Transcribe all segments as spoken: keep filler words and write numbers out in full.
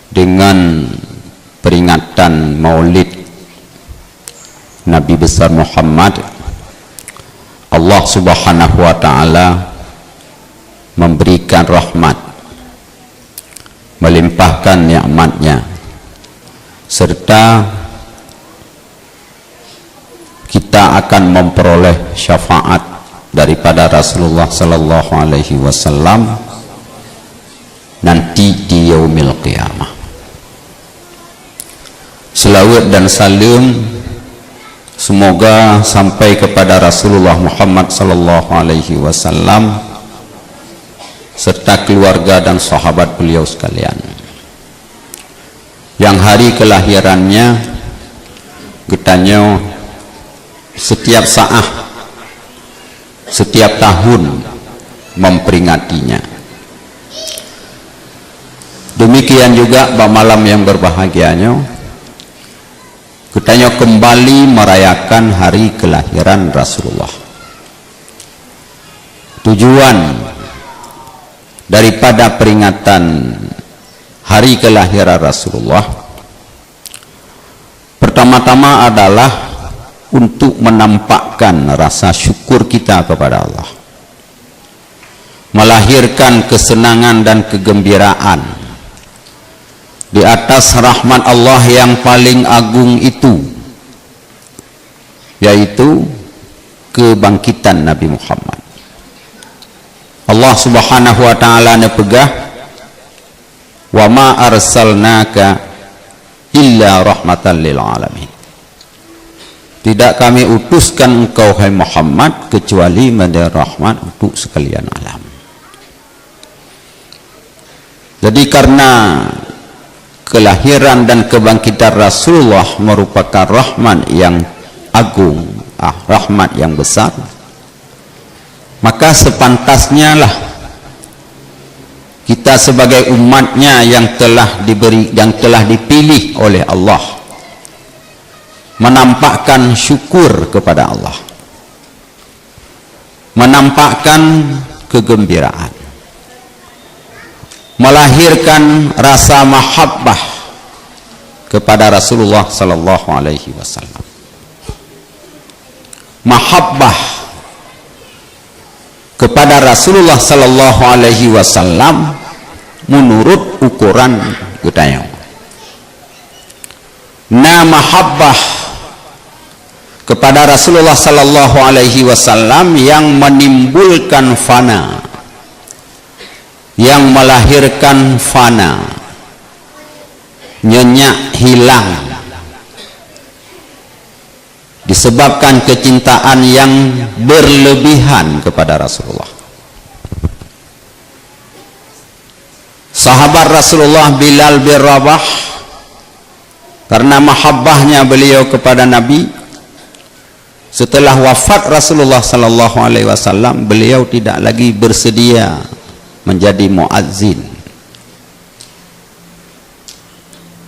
Dengan peringatan Maulid Nabi Besar Muhammad, Allah Subhanahu wa Ta'ala memberikan rahmat, melimpahkan nikmat-Nya, serta kita akan memperoleh syafaat daripada Rasulullah sallallahu alaihi wasallam nanti di yaumil qiyamah. Selawat dan salam semoga sampai kepada Rasulullah Muhammad sallallahu alaihi wasallam serta keluarga dan sahabat beliau sekalian. Yang hari kelahirannya geutanyoe setiap saat, setiap tahun memperingatinya. Demikian juga bak malam yang berbahagia nyoe, geutanyoe kembali merayakan hari kelahiran Rasulullah. Tujuan daripada peringatan hari kelahiran Rasulullah pertama-tama adalah untuk menampakkan rasa syukur kita kepada Allah, melahirkan kesenangan dan kegembiraan di atas rahmat Allah yang paling agung itu, yaitu kebangkitan Nabi Muhammad. Allah Subhanahu wa Ta'ala neupeugah, "Wa ma arsalnaka illa rahmatan lil alamin." Tidak Kami utuskan engkau, hai Muhammad, kecuali menjadi rahmat untuk sekalian alam. Jadi, karena kelahiran dan kebangkitan Rasulullah merupakan rahmat yang agung, ah, rahmat yang besar, maka sepantasnya lah kita sebagai umat-Nya yang telah diberi, yang telah dipilih oleh Allah, menampakkan syukur kepada Allah, menampakkan kegembiraan, melahirkan rasa mahabbah kepada Rasulullah sallallahu alaihi wasallam. Mahabbah kepada Rasulullah sallallahu alaihi wasallam menurut ukuran geutanyoe. Na mahabbah kepada Rasulullah sallallahu alaihi wasallam yang menimbulkan fana, yang melahirkan fana, nyenyak hilang, disebabkan kecintaan yang berlebihan kepada Rasulullah. Sahabat Rasulullah Bilal bin Rabah, karena mahabbahnya beliau kepada Nabi, setelah wafat Rasulullah sallallahu alaihi wasallam, beliau tidak lagi bersedia menjadi muazzin.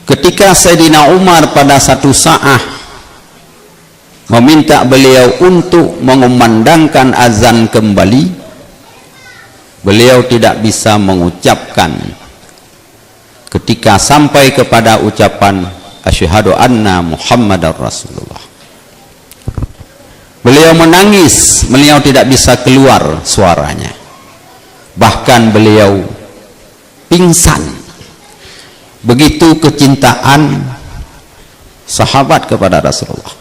Ketika Saidina Umar pada satu saat meminta beliau untuk mengumandangkan azan kembali, beliau tidak bisa mengucapkan ketika sampai kepada ucapan, "Asyhadu anna Muhammadar Rasulullah." Beliau menangis, beliau tidak bisa keluar suaranya. Bahkan beliau pingsan. Begitu kecintaan sahabat kepada Rasulullah.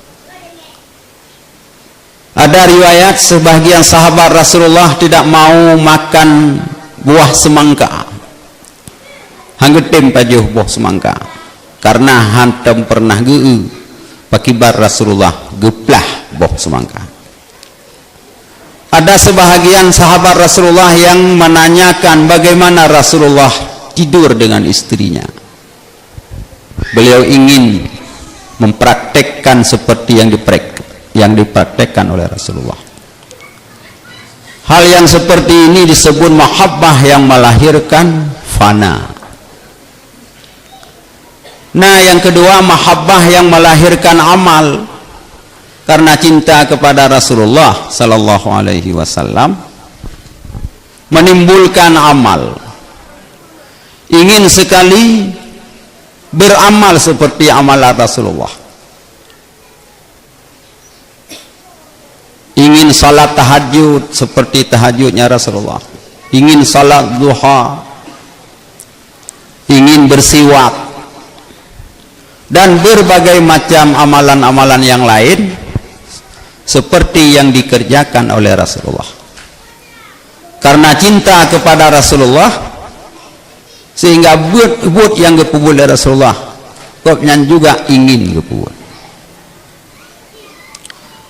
Ada riwayat sebahagian sahabat Rasulullah tidak mau makan buah semangka. Han geutem pajoh boh semangka. Karena hantom pernah geu-, pakiban Rasulullah geuplah boh semangka. Ada sebahagian sahabat Rasulullah yang menanyakan bagaimana Rasulullah tidur dengan istrinya. Beliau ingin mempraktekkan seperti yang diprek-, yang dipraktekkan oleh Rasulullah. Hal yang seperti ini disebut mahabbah yang melahirkan fana. Nah, yang kedua, mahabbah yang melahirkan amal. Karena cinta kepada Rasulullah sallallahu alaihi wasallam menimbulkan amal. Ingin sekali beramal seperti amalan Rasulullah. Ingin salat tahajud seperti tahajudnya Rasulullah. Ingin salat duha, ingin bersiwak, dan berbagai macam amalan-amalan yang lain seperti yang dikerjakan oleh Rasulullah. Karena cinta kepada Rasulullah, sehingga buet-buet nyang geupeubuet lé Rasulullah, gobnyan juga ingin geupeubuet.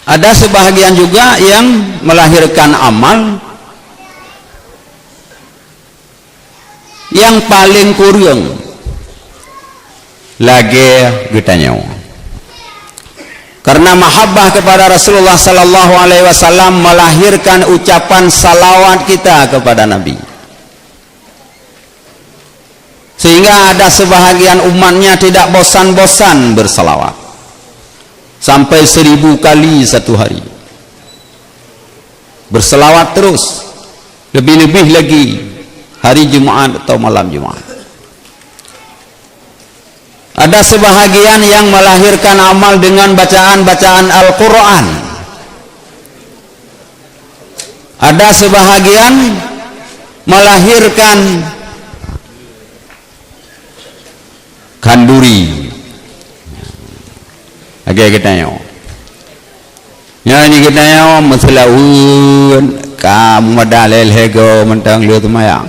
Ada sebahagian juga yang melahirkan amal yang paling kureueng lagée geutanyoe. Karena mahabbah kepada Rasulullah sallallahu alaihi wasallam melahirkan ucapan salawat kita kepada Nabi. Sehingga ada sebahagian umatnya tidak bosan-bosan bersalawat. Sampai seribu kali satu hari. Bersalawat terus. Lebih-lebih lagi hari Jumat atau malam Jumat. Ada sebahagian yang melahirkan amal dengan bacaan-bacaan Al-Quran. Ada sebahagian melahirkan khanduri. Lagée geutanyoe. Nyan geutanyoe meuseulaweuet, ka meuda lé lhée goe mantong lheueh seumayang.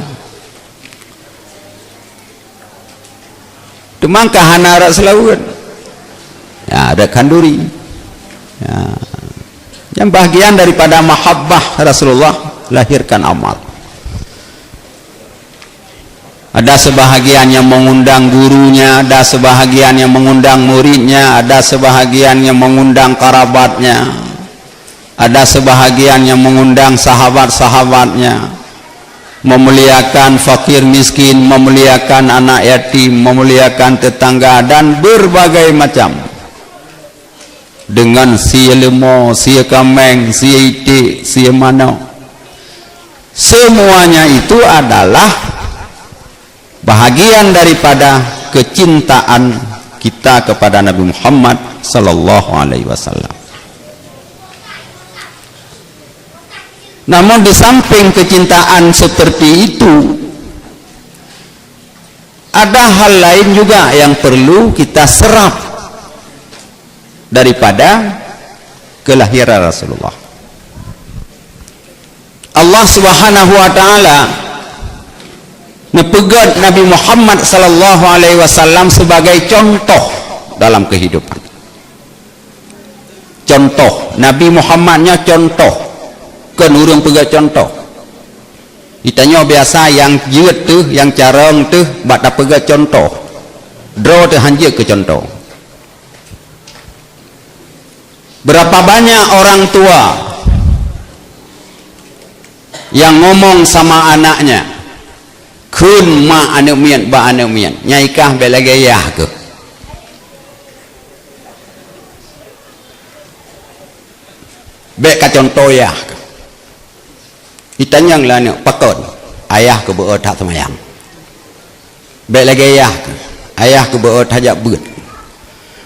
Teuma ka hana rot seulaweuet. Ya, rot khanduri. Ya. Yang bahagian daripada mahabbah Rasulullah lahirkan amal. Ada sebahagian yang mengundang gurunya, ada sebahagian yang mengundang muridnya, ada sebahagian yang mengundang karabatnya. Ada sebahagian yang mengundang sahabat-sahabatnya, memuliakan fakir miskin, memuliakan anak yatim, memuliakan tetangga, dan berbagai macam. Dengan sie leumo, sie kameng, sie iték, sie manok. Semuanya itu adalah bahagian daripada kecintaan kita kepada Nabi Muhammad sallallahu alaihi wasallam. Namun, di samping kecintaan seperti itu, ada hal lain juga yang perlu kita serap daripada kelahiran Rasulullah. Allah Subhanahu wa Ta'ala neupeugét Nabi Muhammad sallallahu alaihi wasallam sebagai contoh dalam kehidupan. Contoh, Nabi Muhammad nyoe contoh. Kon ureuëng peugét contoh. Geutanyoe biasa nyang jeuet teuh, nyang carông teuh bak tapeugét contoh. Droe teuh hanjeuet keu contoh. Berapa banyak orang tua yang ngomong sama anaknya, "Kheun mak aneuëk miet bak aneuëk miet, nyang i kah bék lagée yah keuh. Bék ka contoh yah keuh." Itanyong lé aneuëk, "Pakon ayah keuh beu-o that seumayang? Bék lagée yah keuh, ayah keuh beu-o that jak beuet.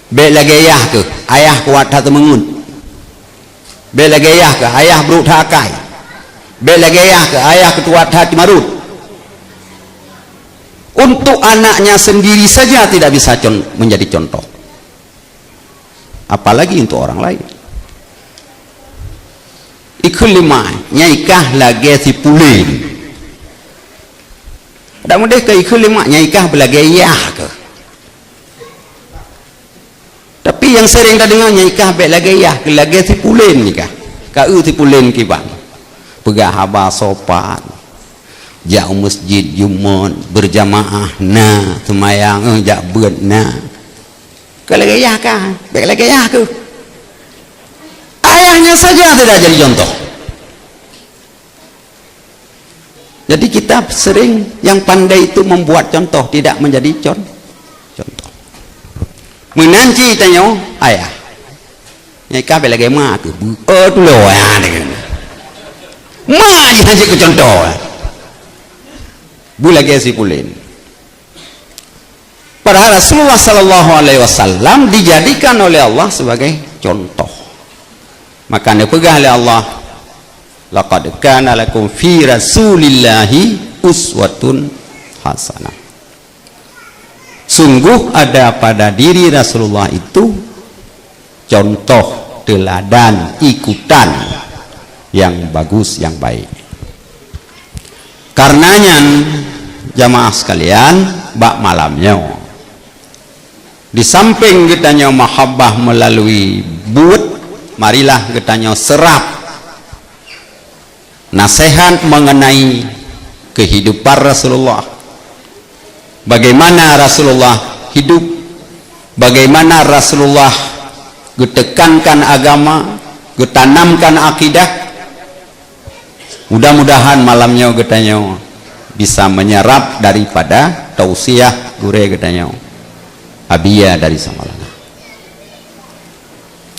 Bék lagée yah keuh, ayah keuh wat that seumeungeut. Bék lagée yah keuh, ayah brok that akai. Bék lagée yah keuh, ayah keuh tuwat that jimarot." Untuk anaknya sendiri saja tidak bisa con-, menjadi contoh. Apalagi untuk orang lain. Ikheun lé mak, nyang i kah lagée si pulen. Dak meudeh keu ikheun lé mak, nyang i kah beulagée yah keuh. Tapi nyang sering tadeungoe, nyang i kah bék lagée yah keuh, lagée si pulen nyan kah. Ka eu si pulen kiban. Peugah haba sopan. Jak u meuseujid Jumat beurjamaah na, seumayang, eh, jak beuet na. Ka lagée yah kah, bék lagée yah keuh. Ayahnya saja tidak jadi contoh. Jadi kita sering yang pandai itu membuat contoh, tidak menjadi con-, contoh. Meunan cit tanyoe ayah. Nyang i kah bék lagée mak keuh, beu-o tulo ayah. Mak jih hanjeuet keu contoh. Beu lagée si pulen. Padahal Rasulullah sallallahu alaihi wasallam dijadikan oleh Allah sebagai contoh. Maka neupeugah lé Allah, "Laqad kana lakum fi Rasulillahi uswatun hasanah." Sungguh ada pada diri Rasulullah itu contoh teladan ikutan yang bagus, yang baik. Karenanya, jamaah sekalian, bak malam nyoe, di samping geutanyoe mahabbah melalui buet, marilah geutanyoe seurap nasihat mengenai kehidupan Rasulullah. Bagaimana Rasulullah hidup, bagaimana Rasulullah geutekankan agama, geutanamkan akidah. Mudah-mudahan malam nyoe geutanyoe bisa menyerap daripada tausiah gurée geutanyoe, Abiya dari Samalanga.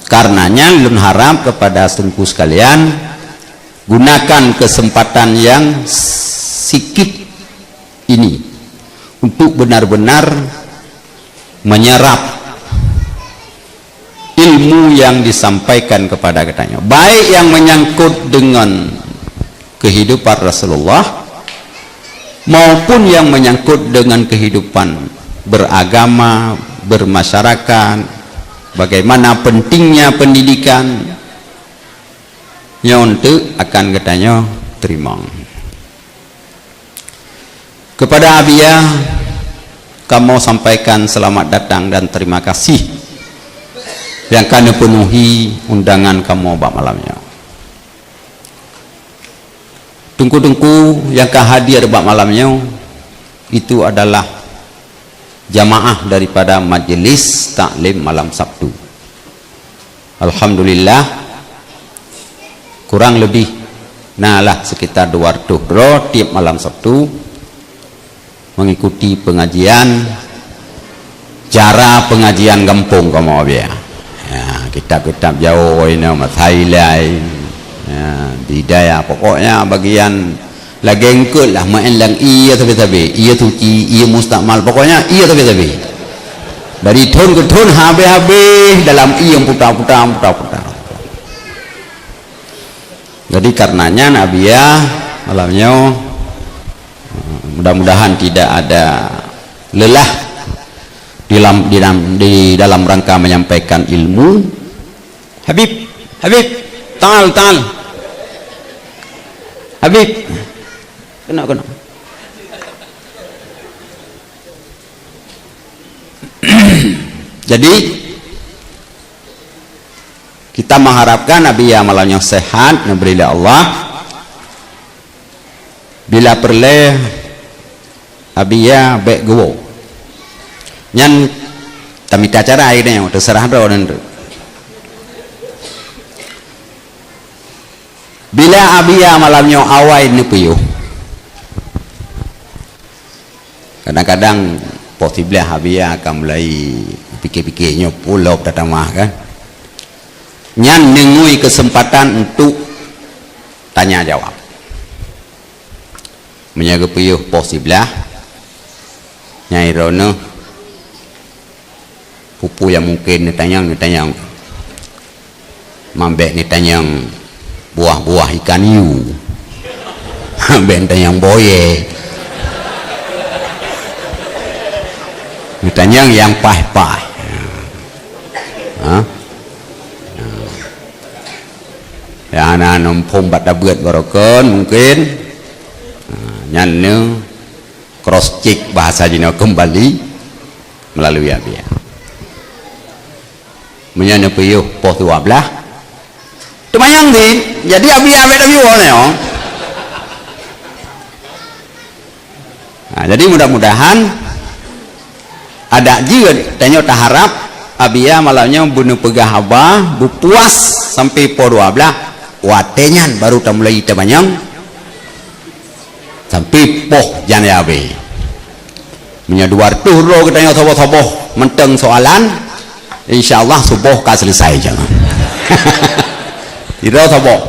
Karenanya, lôn harap kepada Teungku sekalian, gunakan kesempatan yang sikit ini untuk benar-benar menyerap ilmu yang disampaikan kepada geutanyoe, baik yang menyangkut dengan kehidupan Rasulullah maupun yang menyangkut dengan kehidupan beragama, bermasyarakat, bagaimana pentingnya pendidikan, nyoe teuk akan geutanyoe teurimong. Kepada Abiya, kamoe sampaikan selamat datang dan terima kasih nyang ka neupeunuhi undangan kamoe bak malam nyoe. Teungku-teungku nyang ka hadir bak malam nyoe, itu adalah jamaah daripada Majelis Taklim Malam Sabtu. Alhamdulillah, kurang lebih na lah sekitar dua ratus droe tiep malam Sabtu mengikuti pengajian, cara pengajian gampông kamoe biasa. Ya, kitab-kitab Jawoe nyoe, Masailai, ya, Bidayah, pokoknya bagian lagée eungkôt lah, meu'en lam ié sabe-sabe, ié suci, ié mustakmal, pokoknya ié sabe-sabe. Dari thon keu thon habéh-habéh dalam ié puta-puta, puta-puta. Jadi, karenanya, Abiya, malam nyoe, mudah-mudahan tidak ada lelah di dalam, di dalam, di dalam rangka menyampaikan ilmu. Habib, Habib, ta'al, ta'al. Habib, keunoe, keunoe. Jadi, kita mengharapkan Abiya malam nyoe sehat, neubri lé Allah. Bila peureulée, Abiya bék geuwoe. Nyan tamita cara, akhirnya teuseurah droe nyan tu. Bila Abiya malam nyoe awai neupiôh, kadang-kadang poh siblaih Abiya ka mulai pikir-pikir nyoe pulo tatamah kan. Nyan neungui keuseumpatan untuk tanya jawab. Meunyoe geupiôh poh siblaih, nyang droeneuh peue-peue nyang mungken neutanyong, neutanyong. Mambék neutanyong buah-buah ikan hiu. Mambék neutanyong boyé. Neutanyong nyang paih-paih. Ha? Ya, na numpung bak tabeuet barokon mungkin. Ha, nyan neu cross check bahasa jinoe kembali melalui Abiya. Meunyoe neupiôh poh dua blaih, teumanyong di, jadi Abiya bék tapiôh nyoe. Nah, jadi mudah-mudahan adak jeuet tanyoe taharap Abiya malam nyoe beuneupeugah haba, beupuas sampai poh dua blaih, watée nyan baru tamulai teumanyong sampai poh jan habéh. Meunyoe dua ratus droe geutanyoe saboh-saboh mantong soalan, insya Allah suboh ka selesai jangan. Sidroe saboh.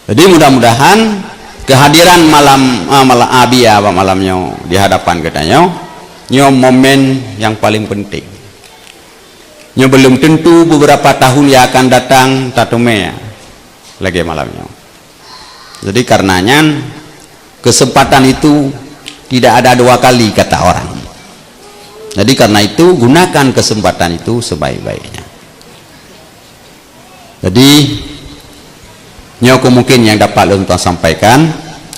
Jadi mudah-mudahan Kehadiran malam, ah, malam Abia bak malam nyoe di hadapan geutanyoe, nyoe momen nyang paling penting. Nyoe belum tentu beberapa tahun yang akan datang tateumé lagée malam nyoe. Jadi karena nyan, kesempatan itu tidak ada dua kali, kata orang. Jadi karena itu, gunakan kesempatan itu sebaik-baiknya. Jadi, nyoe mungkin yang dapat lôn tuan sampaikan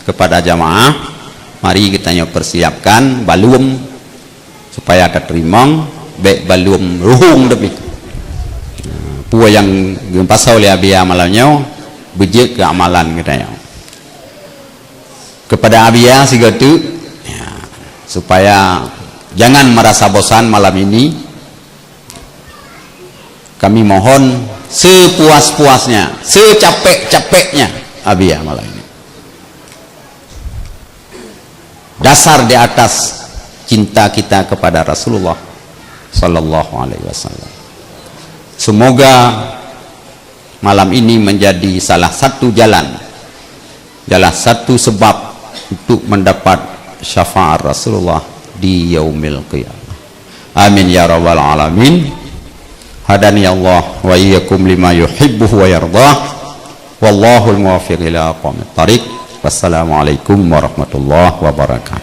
kepada jamaah. Mari kita nyoe persiapkan balum supaya tateurimong, bék balum ruhong tapi. Peue nyang geupasoe lé Abia malam nyoe, beujeuet keu amalan geutanyoe. Kepada Abia sigoe teuk, ya, supaya jangan merasa bosan malam ini. Kami mohon sepuas-puasnya, secapek-capeknya Abia malam ini. Dasar di atas cinta kita kepada Rasulullah sallallahu alaihi wasallam. Semoga malam ini menjadi salah satu jalan, salah satu sebab untuk mendapat syafaat Rasulullah di yaumil qiyamah. Amin ya rabbal alamin. Hadani Allah wa iyyakum lima yuhibbuhu wa yardah. Wallahul muwaffiq ila aqwamit thariq. Wassalamualaikum warahmatullahi wabarakatuh.